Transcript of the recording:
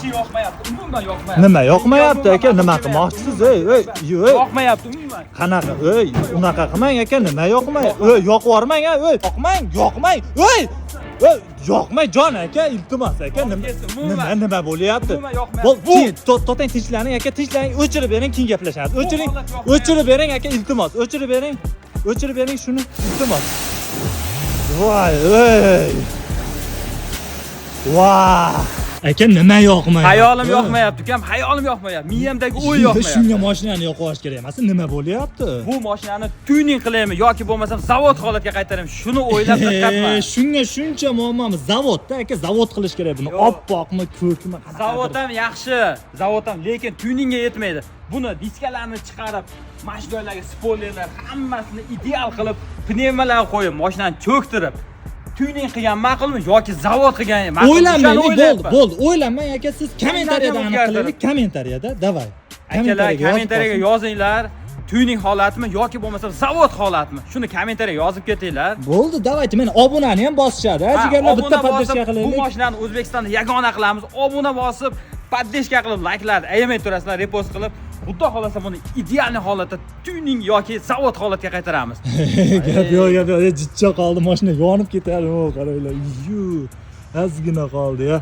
Вообще yoqmayapti, umuman yoqmayapti. Nima yoqmayapti, aka? Nima qilmoqchisiz? Ey, ey, ey. Yoqmayapti umuman. Qanaqa? Ey, unaqa qilmang, aka, nima yoqmay? Ey, yoqib yubormang, a, ey, yoqmang, yoqmang. Ey! Ey, yoqmang, jon aka, iltimos, aka, nima Umuman. nima bo'lyapti? Umuman yoqmayapti. Bo'l, keyin to'xtang, tinchlaning, aka, tinchlaning, o'chirib bering, keyin gaplashamiz. O'chiring, holat yoqmayapti. O'chirib bering, aka, iltimos, o'chirib bering. O'chirib bering shuni, iltimos. Voy, ey. Voy. Aka, nima yoqmayapti? Hayolim yoqmayapti, ukam, hayolim yoqmayapti. Miyamdagi o'y yoqmayapti. Shunga mashinani yoqib yuborish kerak emas. Nima bo'lyapti? Bu mashinani tuning qilaymi yoki bo'lmasam zavod holatga qaytaraymi? Shuni o'ylab diqqatman. Shunga shuncha muammomiz zavodda, aka, zavod qilish kerak buni. Yo'q. Oppoqmi, ko'kmi, qanaqadir. Zavod ham yaxshi, zavod ham, lekin tuningga yetmaydi. Buni diskalarni chiqarib, mana shu joylarga spoilerlar hammasini ideal qilib, pnevmalar qo'yib, mashinani cho'ktirib, tuning qilgan ma'qulmi yoki zavod qilgan ma'qulmi? O'ylanmaylik, O'shani bo'ldi, o'ylayapman. Bo'ldi. O'ylanmang, aka, siz kommentariyada aniq o'zgartirib. Qilaylik, kommentariyada. Давай. Akalar, yozib kommentariyaga qolsin. Yozinglar, tuning holatmi yoki bo'lmasam zavod holatmi? Shuni kommentariyaga yozib ketinglar. Bo'ldi, давайте, men obunani ham bosishadi, ha, Ha, jigarlar, bitta obuna поддержка bosib, bu qilaylik. Mashinani O'zbekistonda yagona qilamiz. Obuna bosib, поддержка qilib, layklarni ayamay turasizlar, repost qilib, Xudo xohlasa, buni идеальный holatda tuning yoki zavod holatga qaytaramiz. Gap yo'q, gap yo'q. Jichcha qoldi, mashina yonib ketadi. O, qaranglar. Yu. Ozgina qoldi ya.